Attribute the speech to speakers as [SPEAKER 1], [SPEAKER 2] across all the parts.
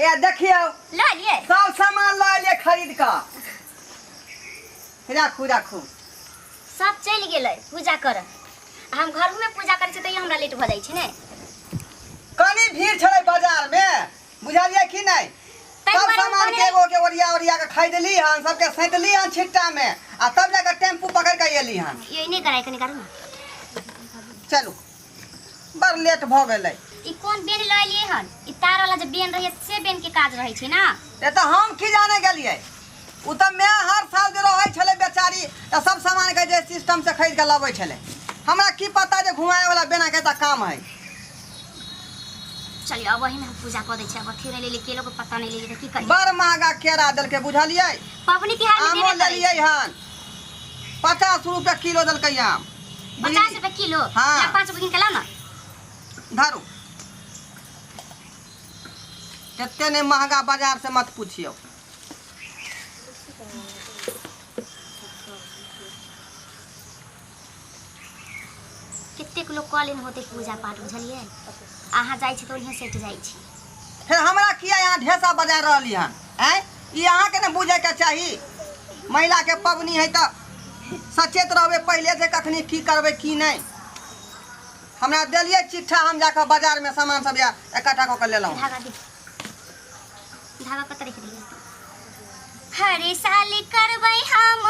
[SPEAKER 1] ए देखियौ।
[SPEAKER 2] लऽ एलियै?
[SPEAKER 1] सब सामान लऽ एलियै खरीद कऽ। राखू राखू।
[SPEAKER 2] सब चलि गेलै पूजा करऽ, आ हम घरमे पूजा करै छी तैयो हमरा लेट भऽ जाइ छै ने।
[SPEAKER 1] कनी भीड़ छलै बाजारमे, बुझलियै कि नहि?
[SPEAKER 2] ताहि
[SPEAKER 1] सब
[SPEAKER 2] दुआरे हम
[SPEAKER 1] सामान
[SPEAKER 2] कहने
[SPEAKER 1] के एगो के ओरिया ओरिया के खरीदली हन, सबके सैंतली हन छिट्टा में, आ तब जाके टेम्पू पकड़ के एली हन।
[SPEAKER 2] ये नहि कराय, कनी करू ने।
[SPEAKER 1] चलू, बड़ लेट भऽ गेलै।
[SPEAKER 2] ई कोन बेन लऽ एलियै हन? ई तार वाला जे बेन रहै से बेन के काज रहै छै ने।
[SPEAKER 1] ए तऽ हम की जाने गेलियै, ओ तऽ माय हर साल जे रहै छलै बेचारी तऽ सब सामान के जे सिस्टम से खरीद के लबै छलै। हमरा की पता जे घुमाए वाला बेना के तऽ काम है।
[SPEAKER 2] चलिए, अब वही में हम पूजा कऽ दै छियै। अब अथी नहि लेलियै, केलो के पत्ता नहि लेलियै, तऽ की करियै?
[SPEAKER 1] बड़ महगा केरा देलकै, बुझलियै?
[SPEAKER 2] पबनी तिहार में
[SPEAKER 1] आमो
[SPEAKER 2] देबे करै।
[SPEAKER 1] लेलियै हन, 50 रुपए किलो देलकै आम।
[SPEAKER 2] 50 रुपए किलो?
[SPEAKER 1] हाँ।
[SPEAKER 2] ला, 5 गो गिन के लाउ ने।
[SPEAKER 1] धरू, एते नहि महगा बाजार से मत पूछियौ।
[SPEAKER 2] कतेक लोक कऽ लेने होतै पूजा पाठ, बुझलियै? अहाँ जाइ छी तऽ ओन्हे सटि जाइ छी।
[SPEAKER 1] फेर हमरा किया यहाँ ढेसा बजा रहली हन? आँय, ई अहाँके ने बुझैके चाही, महिलाके पबनी है तऽ सचेत रहबै पहिले से, कखनी की करबै की नहि। हमरा देलियै चिट्ठा, हम जाकऽ बाजारमे सामान सब या इकट्ठा कऽ के लेलहुँ।
[SPEAKER 2] धागा दे, धागा कतऽ रखि देलियै? हर साल करबै हम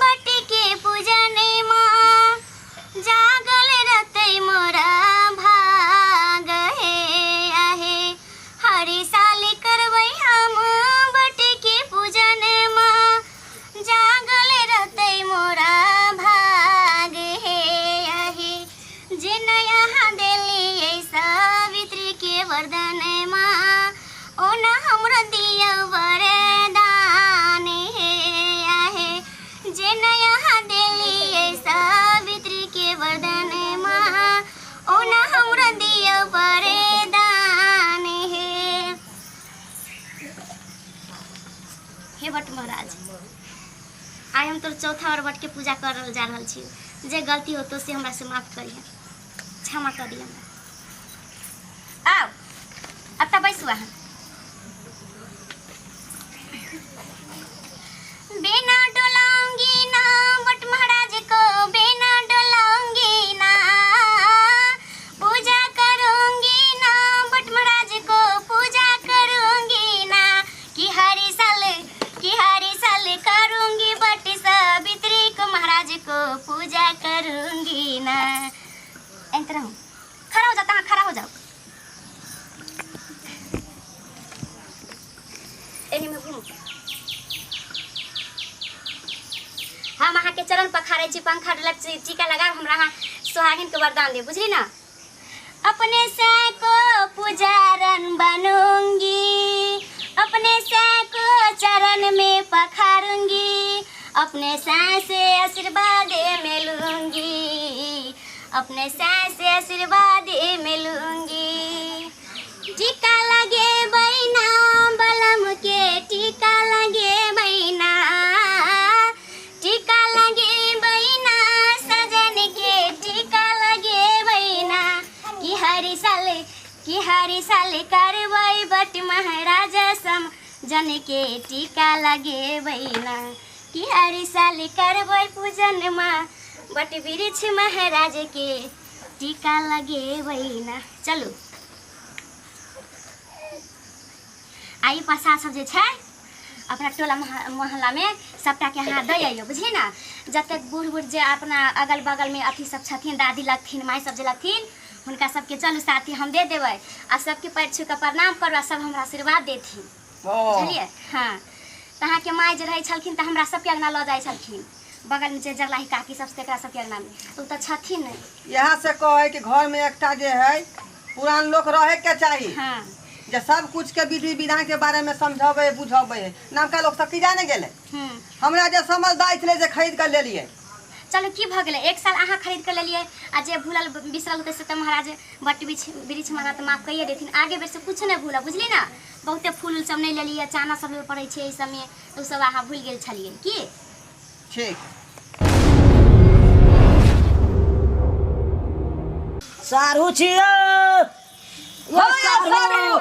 [SPEAKER 2] बट के पूजन माँ, जागल रहतै मोरा भाग हे आहे। हर साल करबै हम बट के पूजन माँ, जागल रहतै मोरा भाग हे आहे। जे नया देलियै सावित्री के वरदान माँ, ओना हमरा दिया वरदान हे आहे। जे नया देलियै सावित्री के वरदान माँ, ओना हमरा दिया वरदान हे। हे बट महाराज, आइ हम तोर चौथा बार बट के पूजा कर रहल जा रहल छी। जे गलती होतो से हमरा से माफ करिहे, क्षमा कर दिअ हमरा। आउ, एतऽ बैसू अहाँ। बिना डोलाऊंगी ना बट महाराज को, बिना डोलाऊंगी ना, पूजा करूंगी ना बट महाराज को, पूजा करूंगी ना। कि हर साल, कि हर साल करूंगी बट सावित्री को महाराज को, पूजा करूंगी ना। एंतर हूँ, खड़ा हो जाता। हाँ, खड़ा हो जाओ। एनी में घूमू। हम अहाँके चरण पखारै छी, पंखा डलक छी, टीका लगा हमरा अहाँ सोहागिन के वरदान दे, बुझली ना? अपने से को पुजारन बनूंगी, अपने से को चरण में पखारूंगी, अपने से आशीर्वाद मिलूंगी, अपने से आशीर्वाद मिलूंगी। टीका लगे बैना बलम के, टीका लगे बैना, टीका लगे बैना सजन के, टीका लगे बैना। कि हर साल, कि हर साल करबै बट महाराजा सम जन के टीका लगे बैना। कि हर साल करबै पूजन माँ बट वृक्ष महाराज के टीका लगे बैना। चलू, आ ई प्रसाद सब जे छै अपना टोला मोहल्लामे सबटाके अहाँ दै अइयौ, बुझलियै ने? जतेक बूढ़ बूढ़ जे अपना अगल बगलमे अथी सब छथिन, दादी लगथिन, माय सब जे लगथिन, हुनका सबके चलू साथी, हम दे देबै। आ सबके पैर छू कऽ प्रणाम करू आ सब हमरा आशीर्वाद देथिन।
[SPEAKER 1] ओ।
[SPEAKER 2] बुझलियै? हँ, तऽ अहाँके माय जे रहै छलखिन तऽ हमरा सबके अङ्गना लऽ जाइ छलखिन, बगलमे जे जरलाही काकी सब तकरा सबके अङ्गनामे, तऽ ओ तऽ छथिन नहि।
[SPEAKER 1] इएह से कहै कि घरमे एकटा जे है पुरान लोक रहे के चाही जे सब कुछ के विधि विधान के बारे में समझावे बुझावे है। नवका लोग सब की जाने गेले। हमरा जे समझदार छलै से खरीद कर लेलिए।
[SPEAKER 2] चलू, की भऽ गेलै? एक साल अहाँ खरीद कऽ लेलियै आ जे भूलल बिसरल होतै से तऽ महाराज बट वृक्ष वृक्ष महाराज तऽ माफ कहिए देथिन। आगे बेर से कुछ नहि भूलब, बुझली ने? बहुते फूल उल सब नहि लेलियै, चाना सब लेबऽ पड़ै छै एहि सबमे, तऽ ओ सब अहाँ भूलि गेल छलियै की?
[SPEAKER 1] ठीक।
[SPEAKER 3] सारू छियो।
[SPEAKER 1] हाँ, सारू।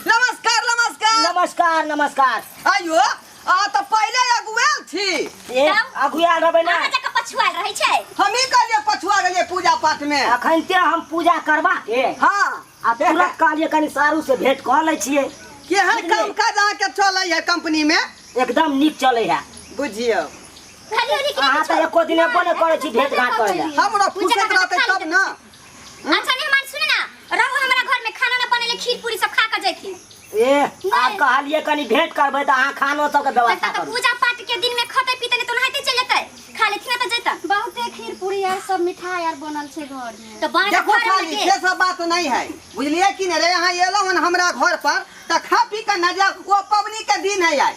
[SPEAKER 1] नमस्कार नमस्कार।
[SPEAKER 3] नमस्कार नमस्कार।
[SPEAKER 1] आइयो अहाँ तऽ पहिले अगुएल छी।
[SPEAKER 3] ए अगुआल रहबै ना।
[SPEAKER 2] अहाँ जकाँ पछुआल रहै छै।
[SPEAKER 1] हमही कहलियै पछुआ गेलियै पूजा पाठ में।
[SPEAKER 3] अखन ते हम पूजा करबा के
[SPEAKER 1] हाँ
[SPEAKER 3] आ तुरंत कहलियै कनि सारू से भेंट कऽ लै छियै।
[SPEAKER 1] केहन काम काज अहाँके चलै है कंपनी में?
[SPEAKER 3] एकदम नीक चलै है।
[SPEAKER 1] बुझियौ
[SPEAKER 2] खाली होली के
[SPEAKER 3] अहाँ तऽ एको दिन एबो नहि करै छी भेंट घाट करै लए।
[SPEAKER 1] हमरो
[SPEAKER 2] पूजा
[SPEAKER 1] फुर्सत
[SPEAKER 2] करके
[SPEAKER 1] रहतै
[SPEAKER 2] खाली
[SPEAKER 1] तब ना।
[SPEAKER 2] अच्छा नहीं हमार सुने ना, रहू हमरा घर में खाना ना बनेले, खीर पूरी सब खा के जैथिन।
[SPEAKER 3] ए आब कहलियै कनि भेंट करबै तऽ अहाँ खानो सबके व्यवस्था
[SPEAKER 2] तब
[SPEAKER 3] करू।
[SPEAKER 2] पूजा पाठ के दिन में खते पीते नहीं तो नहाते चल जतै, खा लेथिन ना तऽ जैतन।
[SPEAKER 4] बहुते खीर पूरी आर सब मिठाई आर बनल छै घर में।
[SPEAKER 2] तऽ बन
[SPEAKER 1] देखो खाली से सब बात नहीं है, बुझलियै कि नहीं रे? यहाँ एलहुँ हन हमरा घर पर तऽ खा पी के न जाउ, ओ पबनी के दिन है आइ।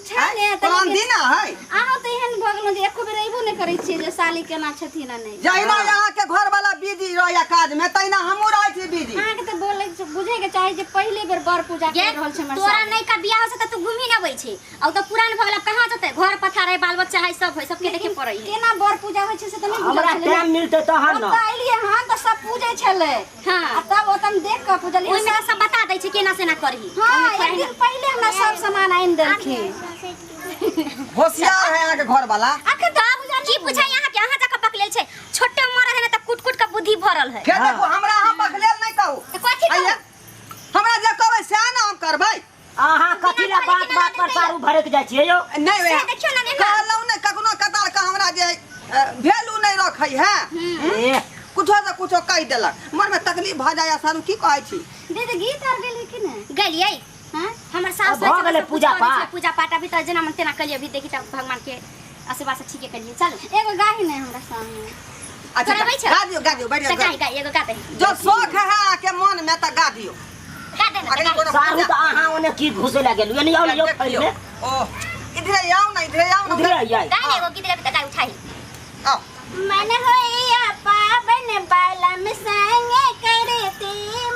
[SPEAKER 4] छै ने तऽ
[SPEAKER 1] तहन
[SPEAKER 4] लेकिन
[SPEAKER 1] दिन है।
[SPEAKER 4] अहाँ तऽ एहन भऽ गेलहुँ जे एको बेर अयबो नहि करै छियै जे साली केना छथिन आ नहि।
[SPEAKER 1] जहिना अहाँके घर वाला बिजी रहैया काज में तहिना हमहूँ रहै छी बिजी।
[SPEAKER 4] अहाँके तऽ बोलै बुझै के चाही जे पहिले बेर बर पूजा
[SPEAKER 2] ये
[SPEAKER 4] कर रहल छै हमर
[SPEAKER 2] तोरा
[SPEAKER 4] साली।
[SPEAKER 2] नहीं का बियाह से त तू घूमी न अबै छै, आ त पुरान भऽ गेल, आब कहाँ जेतै? घर पथार है, बाल बच्चा है, सब है, सबके देखे पड़ै है।
[SPEAKER 4] केना बर पूजा होइ छै से तऽ नहि बुझल
[SPEAKER 3] हमरा
[SPEAKER 4] छलै।
[SPEAKER 3] टाइम मिलतै तहन ने।
[SPEAKER 4] ओतऽ एलियै हन तऽ सब पूजै छलै।
[SPEAKER 2] हाँ।
[SPEAKER 4] आ तब ओतऽ हम देख कऽ पूजलियै।
[SPEAKER 2] ओहिमे तऽ सब बता दै छै केना सेना करही।
[SPEAKER 4] हाँ,
[SPEAKER 2] ओहिमे
[SPEAKER 4] एक दिन पहिले हमरा सब सामान आनि देलखिन।
[SPEAKER 1] होशियार है अहाँके घर वाला।
[SPEAKER 2] अखन तऽ की पूछै अहाँ के, अहाँ जकाँ बकलेल छै, छोटे मरद है ने तऽ कुट कुट के बुद्धि भरल है।
[SPEAKER 1] फेर देखू हमरा अहाँ बकलेल नहि कहू।
[SPEAKER 2] तऽ कथी कहू?
[SPEAKER 1] आइये, हमरा जे कहबै सएह ने हम करबै।
[SPEAKER 3] अहाँ कथी लए बात बात पर सारू भड़क जाइ छियै यौ?
[SPEAKER 1] नहि
[SPEAKER 2] से देखियौ ने मेहमान।
[SPEAKER 1] कहलहुँ ने कखनो कतार के हमरा जे वैल्यू नहि रखै है,
[SPEAKER 3] ए
[SPEAKER 1] कुछो से कुछो कहि देलक, मन में तकलीफ भऽ जाइए सारू, की कहै छी?
[SPEAKER 4] दीदी गीत आर गेलियै कि नहि?
[SPEAKER 2] गेलियै।
[SPEAKER 4] हाँ?
[SPEAKER 2] हमर सास
[SPEAKER 3] भऽ गेलै पूजा पाठ।
[SPEAKER 2] पूजा पाठ अभी तऽ जेना मन तेना कलियै, अभी देखी तऽ भगवान के आशीर्वाद से ठीके कलियै। चलू
[SPEAKER 4] एगो गाही नहि हमरा सामने।
[SPEAKER 1] अच्छा
[SPEAKER 2] करबै छौ?
[SPEAKER 1] गा दियौ, गा दियौ, बढ़िआँ
[SPEAKER 2] तऽ
[SPEAKER 1] गा
[SPEAKER 2] गाही गाही एगो गा दे।
[SPEAKER 1] जो शौक है अहाँके मन में तऽ गा दियौ।
[SPEAKER 2] गा दे ना,
[SPEAKER 1] अगर
[SPEAKER 2] गाही।
[SPEAKER 1] कोनो
[SPEAKER 3] सारू
[SPEAKER 1] पूजा-
[SPEAKER 3] तऽ अहाँ ओने की घुसै लए गेलहुँ? एने आउ ने यौ
[SPEAKER 1] देखियौ।
[SPEAKER 3] फैलमे।
[SPEAKER 1] ओ इधरे आउ ना, इधरे आउ ना।
[SPEAKER 3] उधरे आइ।
[SPEAKER 2] गाही ने एगो गीत गाबी तऽ गाय उठाही।
[SPEAKER 1] आउ।
[SPEAKER 4] मन होइया पावन बालम संगे करती,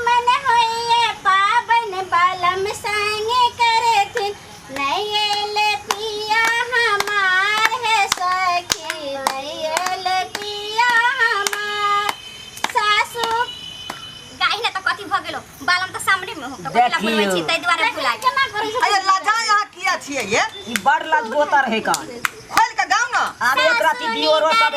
[SPEAKER 4] मन होइया पावन बालम संगे करथिन, नहीं एले पिया हमार है सखी, नहीं एले पिया हमार। सासू
[SPEAKER 2] गाही ने तऽ कथी भऽ गेलो, बालम तऽ सामने में हो, तऽ कथी ला बोलबै छी, ताहि दुआरे भुला गेल।
[SPEAKER 4] केना करै छै?
[SPEAKER 1] अरे लजा यहाँ किया छियै ये?
[SPEAKER 3] ई बड़ लजगोतर है कान।
[SPEAKER 1] खोलि के गाउ ना।
[SPEAKER 3] आब एक राति दियोरो सब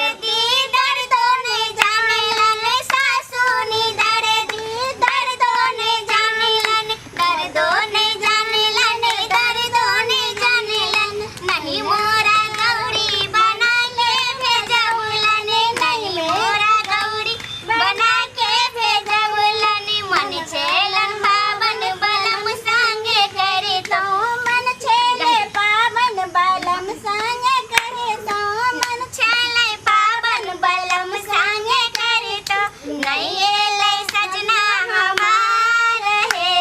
[SPEAKER 4] मन छेले पावन बालम संगे करे तो, मन
[SPEAKER 2] छेले पावन बलम संगे करे तो, नहीं एलै सजना हमार हे,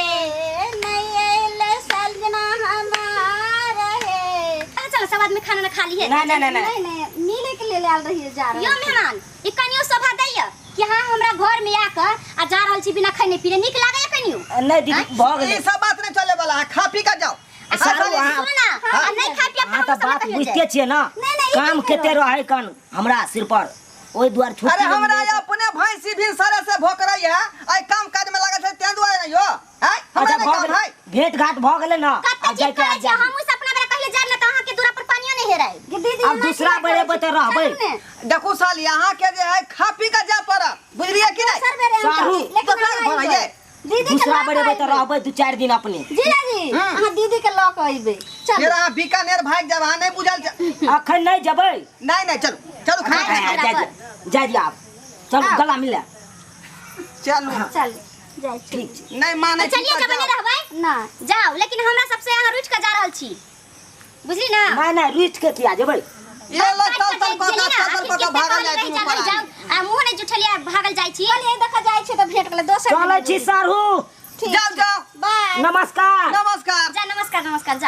[SPEAKER 4] नहीं एलै सजना हमार हे।
[SPEAKER 2] चलो सब आदमी खाना ना खा लिए।
[SPEAKER 3] नहीं नहीं नहीं
[SPEAKER 4] नहीं नहीं, मिले के लेल आयल रहिए, जा रहल
[SPEAKER 2] यो
[SPEAKER 4] छी।
[SPEAKER 2] मेहमान, ई कनियो शोभा दैया कि हाँ हमरा घर में आकर आ जा रहल छी बिना खैने पीने, नीक लागैया कनियो?
[SPEAKER 3] नहीं दीदी भऽ गेलै।
[SPEAKER 1] ई सब बात नहीं चले वाला है, खा पी के जाओ।
[SPEAKER 3] सारू अहाँ
[SPEAKER 2] सुनू ना, आ नहीं खा पिया
[SPEAKER 3] अहाँ तऽ बात बुझिते छियै ना,
[SPEAKER 4] नहीं, नहीं, ई
[SPEAKER 3] काम
[SPEAKER 4] की
[SPEAKER 3] कते रहै कन हमरा सिर पर, ओहि दुआरे छुट्टी
[SPEAKER 1] अरे हमरा
[SPEAKER 3] नहि मिलै।
[SPEAKER 1] अपने भैंसी भी सरे से भोकरै है, आई काम काज में लागल छै तें दुआरे नहीं हो। आय हमरा
[SPEAKER 3] अच्छा
[SPEAKER 1] नहि
[SPEAKER 3] भऽ
[SPEAKER 1] काम
[SPEAKER 3] गेलै,
[SPEAKER 1] है।
[SPEAKER 3] भेंट घाट भऽ गेलै ना।
[SPEAKER 2] कते
[SPEAKER 3] आब
[SPEAKER 2] जिद
[SPEAKER 3] जाइके
[SPEAKER 2] करै
[SPEAKER 3] आब
[SPEAKER 2] छी,
[SPEAKER 3] जाबी।
[SPEAKER 2] हमहूँ सब अपना बेरा कहिले जायब ना तऽ अहाँके दूरा पर पानियो नहि हेराय।
[SPEAKER 4] कि दीदी
[SPEAKER 3] आब
[SPEAKER 4] एना
[SPEAKER 3] दूसरा
[SPEAKER 4] किया
[SPEAKER 3] बेर
[SPEAKER 4] करै
[SPEAKER 3] एबै
[SPEAKER 4] छी?
[SPEAKER 3] तऽ रहबै।
[SPEAKER 4] चलू ने।
[SPEAKER 1] देखू साली, अहाँ के जे है खा पी के जाय पड़त, बुझलियै कि नहीं?
[SPEAKER 4] दोसर बेर आयब
[SPEAKER 3] सारू।
[SPEAKER 4] तऽ, लेकिन
[SPEAKER 1] दोसर
[SPEAKER 4] अहाँ
[SPEAKER 1] बेर
[SPEAKER 4] अइबै।
[SPEAKER 1] आइयै।
[SPEAKER 4] दीदी के
[SPEAKER 3] दूसरा
[SPEAKER 4] लऽ
[SPEAKER 3] बेर
[SPEAKER 4] कऽ
[SPEAKER 3] एबै तऽ
[SPEAKER 4] अइबै।
[SPEAKER 3] रहबै 2-4 दिन अपने।
[SPEAKER 4] जीजाजी अहाँ दीदी के लऽ कऽ अइबै। चलू।
[SPEAKER 1] फेर अहाँ बीकानेर भागि जायब, अहाँ नहि बुझल छै।
[SPEAKER 3] अखन नहि जेबै।
[SPEAKER 1] नहीं नहीं, चलू चलू खाना
[SPEAKER 3] अच्छा,
[SPEAKER 1] खाना।
[SPEAKER 3] जाय दियौ, जाय दियौ आब, चलू गला मिले।
[SPEAKER 1] चलू
[SPEAKER 4] चलू जाइ छी।
[SPEAKER 3] ठीक छै।
[SPEAKER 1] नहीं मानै
[SPEAKER 2] तऽ
[SPEAKER 1] छी
[SPEAKER 2] चलिए
[SPEAKER 1] तऽ
[SPEAKER 2] जब
[SPEAKER 1] जाउ।
[SPEAKER 2] रहबै
[SPEAKER 4] ना
[SPEAKER 2] जाओ, लेकिन हमरा सबसे अहाँ रुठि कऽ जा रहल छी, बुझली ना?
[SPEAKER 3] नहीं नहीं, रुठि के किया जेबै?
[SPEAKER 1] ये लो चल चल कऽ कऽ चल चल कऽ कऽ भागल जाइ छी ऊपर।
[SPEAKER 2] जाउ आ मुँह नहि जुठलियै, भागल जाइ छी।
[SPEAKER 4] कहलियै देखऽ जाइ छी तऽ भेंट गेलै दोसर
[SPEAKER 3] चलै छी सारू।
[SPEAKER 4] ठीक
[SPEAKER 1] जाउ जाउ।
[SPEAKER 4] बाय।
[SPEAKER 3] नमस्कार
[SPEAKER 1] नमस्कार।
[SPEAKER 2] जा नमस्कार नमस्कार जा।